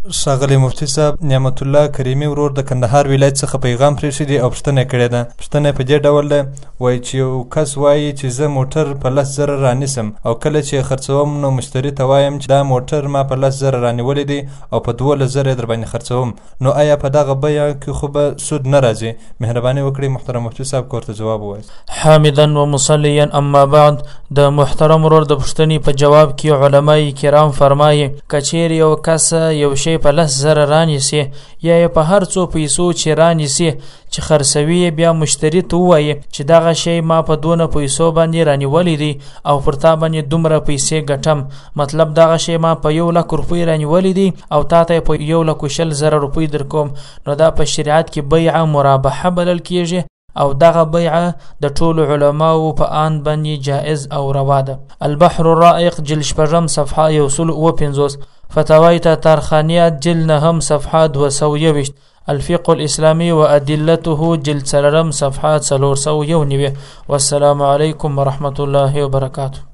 ښاغلی مفتي صاحب نعمت الله کریمي ورور د کندهار ولایت څخه پیغام پرېښی دی او پوښتنه یې کړې ده. پوښتنه یې په دې ډول ده، وایي چې یو کس وایي چې زه موټر په 10,000 رانیسم او کله چې یې خرڅوم نو مشتري ته وایم چې دا موټر ما په 10,000 رانیولی دی او په 12,000 یې درباندې خرڅوم، نو ایا په دغه بیه کې خو به سود نه راځي؟ مهرباني وکړئ محترم مفتي صاحب که ورته ځواب ووایاست. حامدا ومصلیا اما بعد. د محترم ورور د پوښتنې په جواب کې علماء کرام فرمایي که چیرې یو کس یو شی په 10,000 رانیسي یا یې په هر څو پیسو چې رانیسي چې خرڅوي یې، بیا مشتري ته ووایي چې دغه شی ما په دونه پیسو باندې رانیولی دی او پر تا باندې دومره پیسې ګټم، مطلب دغه شی ما په 1 لک روپۍ رانیولی دی او تا ته یې په 1,20,000 روپۍ درکوم، نو دا په شریعت کې بیعه مرابحه بلل کیږي او دغه بیعه د ټولو علماو په آند باندې جائز او روا ده. البحر الرائق جلد 6 صفحه 157، فتاوی تاتارخانیه جلد 9 صفحه 221، الفقه الاسلامي وادلته جلد 4 صفحه 491. والسلام علیکم ورحمة الله وبرکاته.